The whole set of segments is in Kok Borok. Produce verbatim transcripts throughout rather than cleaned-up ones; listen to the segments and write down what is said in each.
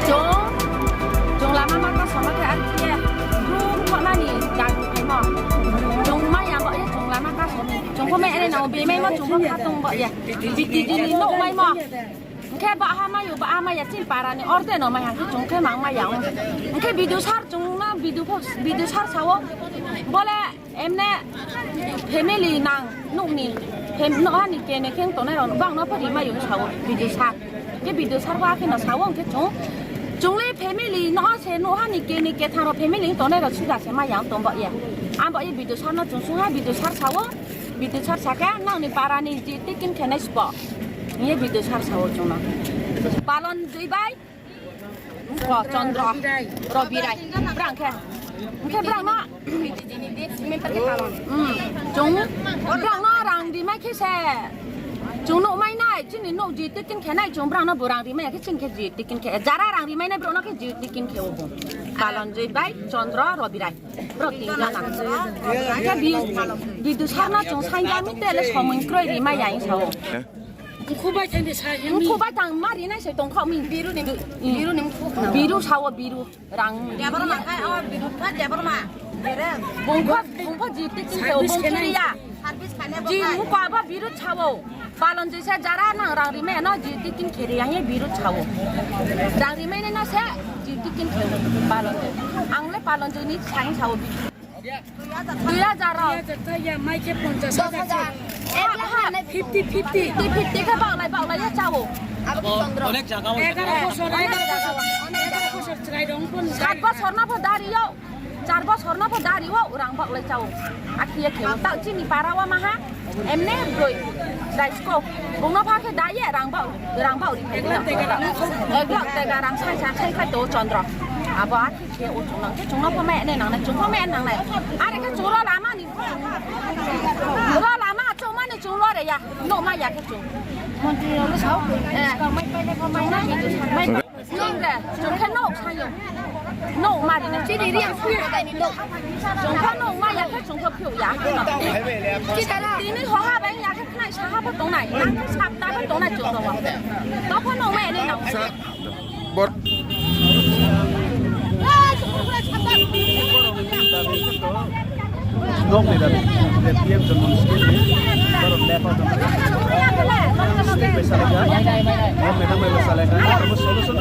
Chwng, chwng lama ma kasama khe ar khe room khonani dagu phaimo. Chwng maya bo ye chwng lama kasami. Chwng khe me ere nang bemai ma chwng kha tong bo ye. Biti jini nok mai ma. Hwnkhe ba ha mayo, ba ha maya chini para ni orde no mai hwnkhe chwng khe mang maya. Hwnkhe video sar chwng na video pho, video sar sao. Bole Emne family nang nukni fam-, nohani kene keng tongnai rok bang no pha rimai yung sao video sar. Ke video sar ba ke no sao ke chwng. Chwngli family no se nohani kene kethang rok family tongnai rok suda se ma yang tong ba ya. Ang ba ye video sar no chwng sung ha video sar sao. Video sar saka nang ni para ni ji tikin khenai spo. Ye video sar sao chwng no. Palon jui bai. Ko Chandra, Robirai, brang khe. Hwnkhe brang no. Hmm. Chwng, brang no rang rimai khe se. Chwng nuk mai nai, chini nuk ji tikin khe nai, chwng brang no bo rang rimai khe chini khe ji tikin khe. Jara rang rimai nai brang no khe ji tikin khe obo. Palon jui bai, Chandra, Robirai. Brok tin jana. Hwnkhe bi-, bidu sarno chwng sainja mi tele somung kroi rimai ya sao. Mkhubai thangde sa yang mi. Mkhubai thang mari nai se tong kha mi. Biru ni, biru ni mkhu. Biru sao biru rang. Ya boro ma khai o biru pha ya boro ma. Bungkha, bungkha ji tikin ke bung kiri ya. Service khane bo khai. Ji mukha ba biru sao. Palon jisa jara nang rang ri me no ji tikin kiri ya ye biru sao. Rang ri me no se ji tikin ke palon. Ang le palon jini sang sao biru. Dui hajar rok. Dui hajar ta ya, mai khe ponchash hajar se. Ek lakh hwnwi fifty fifty. Fifty fifty khe baklai baklai ya chao. Abo ki pondro. Onek jaga o. Egaro bosor, egaro bosor. Egaro bosor chwrai rong pon. Sat bosor no pho dari yo. Char bosor no pho dari o rang baklai chao. Akhiya khe ta chini para wa maha. Emne broi. Dai sko. Bono pha khe dai ye rang bak, rang bak ri. Ek lakh tega rang. Ek lakh tega rang sai sai sai khai to Chandra. Abo akhi Khe o chwng nang khe chwngno pho mai nai nang nai, chwng pho mai nang nai. Are khe chwng ro lama ni. Ro lama chwng mani chwng lo re ya. No ma ya khe chwng. Montri ro sao. Eh. Mai pai le pho mai nai. Mai. Nong re, chwng khe nok sayo. Nok ma ri na. Chini ri ang phu ka ni nok. Chwng khe nok ma ya khe chwng khe phu ya. Tini ho ha bai ya khe nai sa ha pho tong nai. Nang khe sap ta pho tong nai chwng ro. To pho nok mai nai nang. Bor- Nok ni dabi, P M Janman scheme ni, borok lepa tong. Scheme bai salai kha. Nok ni dabi bai salai kha. Abo solution.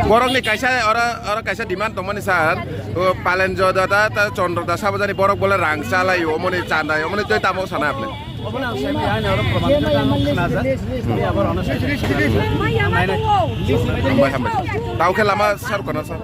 Borok ni kaisa oro, oro kaisa demand tongmani sir. O Palen Joda da, ta Chandra da sabajani borok bole rang chalai, omoni chandai, omoni tei tamo sana apni. Obono ang sai maya, ani oro proman khe ang khnaja. Ani abo rono sai. Hambai, hambai. Tao khe lama sar kono sar.